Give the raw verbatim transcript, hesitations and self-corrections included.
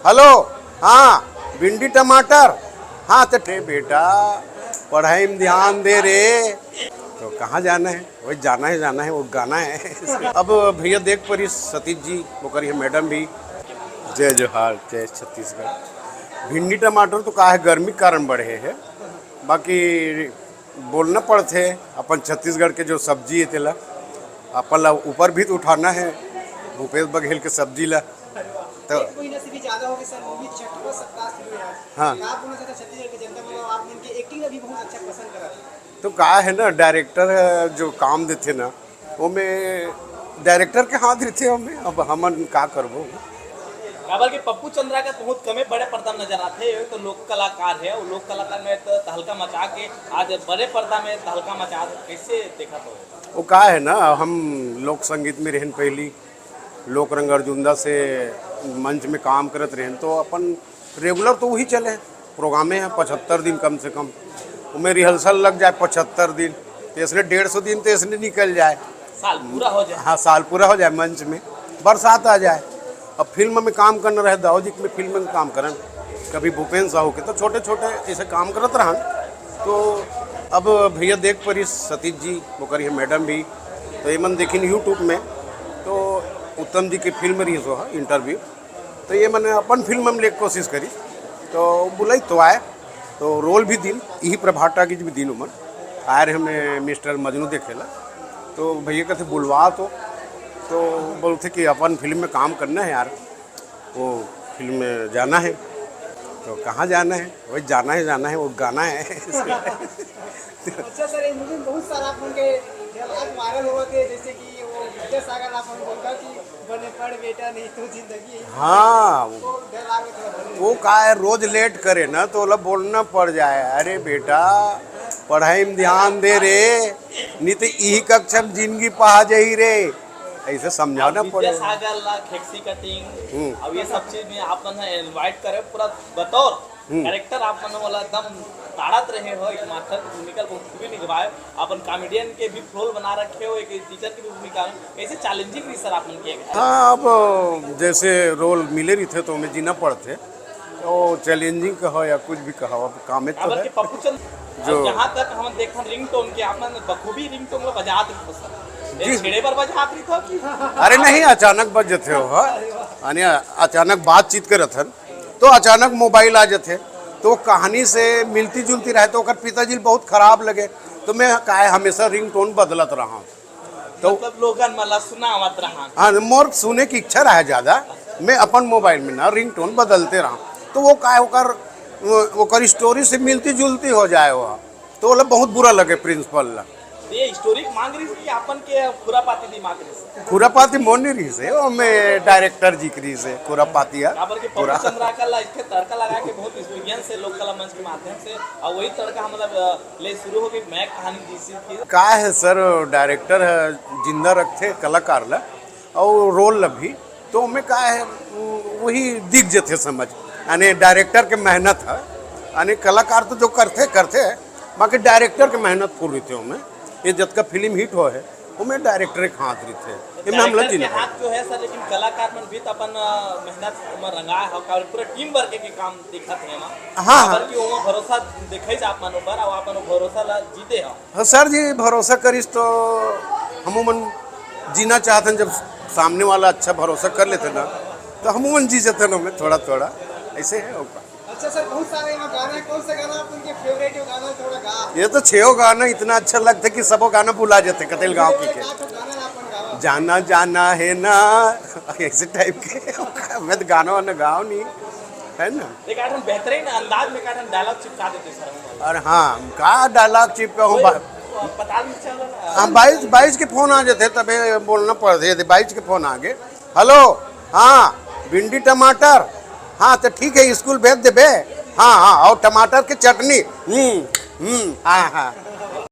Hello. हाँ, भिंडी टमाटर। हाँ, तो रे बेटा, पढ़ाई में ध्यान दे रे। तो कहाँ जाना है? वही जाना है, जाना है, वो गाना है। अब भैया देख परी सतीश जी, ओकर ये मैडम भी। जय जोहार, जय छत्तीसगढ़। भिंडी टमाटर तो का है, गर्मी के कारण बढ़े है, बाकी बोलना पड़थे अपन छत्तीसगढ़ के जो सब्जी है तेला, अपन ला ऊपर भी तो उठाना है भूपेश बघेल के सब्जी ला। तो एक महीना से भी ज्यादा हो गया सर, मूवी छठवां सप्ताह शुरू है आज। हाँ। क्या बोलना चाहते हैं छत्तीसगढ़ की जनता, मतलब आप उनके एक्टिंग अभी बहुत अच्छा पसंद करा था। तो का है ना, डायरेक्टर जो काम देथे ना, ओमे डायरेक्टर के हाथ रहिथे, ओमे अब हमन का करबो। काबर के पप्पू चंद्राकर बहुत कमे बड़े पर्दा में नजर आथे, ये तो लोक कलाकार है, वो लोक कलाकार में तो तहलका मचा के आज बड़े पर्दा में तहलका मचा, कैसे देखा तो? वो का है ना, हम लोक संगीत में रहन पहली, लोक रंग अर्जुंदा से मंच में काम करत रहन, तो अपन रेगुलर तो वही चले, प्रोग्रामे है पचहत्तर दिन कम से कम, उमें रिहर्सल लग जाए पचहत्तर दिन, तो इसने डेढ़ सौ दिन तो इसने निकल जाए। साल पूरा हो जाए। हाँ, साल पूरा हो जाए मंच में, बरसात आ जाए। अब फिल्म में काम करना रहे, दाऊ जी में फिल्म में काम करन, कभी भूपेन साहू के, तो छोटे छोटे ऐसे काम करत रहन। तो अब भैया देख परी सतीश जी, ओकर ये मैडम भी, तो ये मन देखिन यूट्यूब में, तो उत्तम जी की फिल्म रही सो है इंटरव्यू, तो ये मैंने अपन फिल्म में लेके कोशिश करी, तो बुलाई तो आए, तो रोल भी दिन, यही प्रभात टाकीज भी दिन उमन आए रहे हमें मिस्टर मजनू देखेला। तो भैया कहते बुलवा तो, तो बोलते कि अपन फिल्म में काम करना है यार, वो फिल्म में जाना है। तो कहाँ जाना है? वही जाना है, जाना है, वो गाना है। अच्छा सर, ये मूवी में बहुत सारा आप लोगों के डायलॉग वायरल हुआ थे, जैसे कि वो विद्यासागर आप लोगों का कि बने पड़ बेटा, नहीं तो जिंदगी है। हाँ, वो डायलॉग में थोड़ा बोले। वो का है, रोज लेट करे ना तो ओला बोलना पड़ जाए, "अरे बेटा, पढ़ाई में ध्यान दे रे, नहीं तो इही कक्षा में जिंदगी पहा जाही रे।" ऐसे समझाना पड़ेगा। विद्यासागर ला खेक्सी कटिंग, हम्म। अब ये सब चीज में आप मन इनवाइट करे, पूरा बतौर हम्म। कैरेक्टर आप मन वाला एकदम ताड़त रहे हो, एक मास्टर की भूमिका बहुत खूबी निभाए। अपन कॉमेडियन के भी रोल बना रखे हो, एक टीचर की भी भूमिका, कैसे चैलेंजिंग रही सर आप मन के? हाँ, अब जैसे रोल मिले रहिथे तो हमें जीना पड़थे, तो चैलेंजिंग कहो या कुछ भी कहो, अब कामे तो काबर है। के पप्पू चंद जो जहाँ तक हम देखन रिंगटोन के, आप मन बखूबी रिंगटोन ला बजात रहिथो सर। जी। छेड़े बर बजात रहिथो कि? अरे नहीं, अचानक बज जथे हो, हाँ। यानी अचानक बातचीत करत हन, तो अचानक मोबाइल आ जथे, तो कहानी से मिलती जुलती रहे, तो ओकर पिताजी बहुत खराब लगे, तो मैं काहे हमेशा रिंगटोन बदलत रहा। तो मतलब लोगन मन ला सुनावत रहा। हाँ, मोर सुने की इच्छा रहे ज्यादा, मैं अपन मोबाइल में ना रिंगटोन बदलते रहा, तो वो काहे ओकर, वो, ओकर स्टोरी से मिलती जुलती हो जाए वो, तो ओला बहुत बुरा लगे प्रिंसिपल ला। ये स्टोरी मांग रही थी कि अपन के खुरापाती दिमाग रही थी? खुरापाती मोर नहीं रही से, वो मैं डायरेक्टर जी की रही से खुरापाती है। काबर के पूरा। पप्पू चंद्राकर ला इसके तड़का लगा के बहुत एक्सपीरियंस है लोक कला मंच के माध्यम से, और वही तड़का हम लोग, अ, ले शुरू हो गई मैं कहानी जिस चीज की। का है सर, डायरेक्टर है, जिंदा रखथे कलाकार ला और रोल ला भी, तो ओमे का है, वो-, वही दिख जथे समझ, यानी डायरेक्टर के मेहनत है, यानी कलाकार तो जो करथे करथे, बाकी डायरेक्टर के मेहनत पूरी रहिथे ओमे। ये जतका फिल्म हिट हो है, ओमे डायरेक्टर के हाथ रहिथे, एमे हमला डायरेक्टर के जीना हाथ जो है सर, लेकिन कलाकार मन भी तो अपन, अ, मेहनत में रंगा है, और पूरा टीम वर्क के काम दिखत है वहाँ। हाँ, हाँ। काबर कि ओमा भरोसा दिखाई जा आप मन ऊपर, और आप मन भरोसा ला जीते हो। हाँ सर जी, भरोसा करिस तो हमू मन जीना चाहथन, जब सामने वाला अच्छा भरोसा कर लेथे ना, तो हमू मन जी जथन ओमे थोड़ा थोड़ा, ऐसे है ओकर। अच्छा सर, बहुत सारे यहाँ गाना है, कौन सा गाना आप उनके फेवरेट हो गाना, थोड़ा गा? ये तो छेओ गाना इतना अच्छा लगथे कि सबो गाना भुला जथे कतेल गाँव की के। एक आध गाना आप मन गावा। जाना जाना है ना, ऐसे टाइप के। मैं तो गाना वाना गाओ नहीं, है ना? एक आठ हम बेहतरीन अंदाज में एक आठ हम डायलॉग चिपका देते सर हम। और हाँ, का डायलॉग चिपका हूँ वही बा-, पता नहीं चल रहा। हाँ, बाईस, बाईस के फोन आ जाते, तबे बोलना पड़ते, यदि बाईस के फोन आ गए, "हेलो, हाँ, भिंडी टमाटर, हाँ, तो ठीक है, स्कूल भेज देबे, हाँ, हाँ, और टमाटर के चटनी, हम्म, हम्म, हाँ, हाँ।"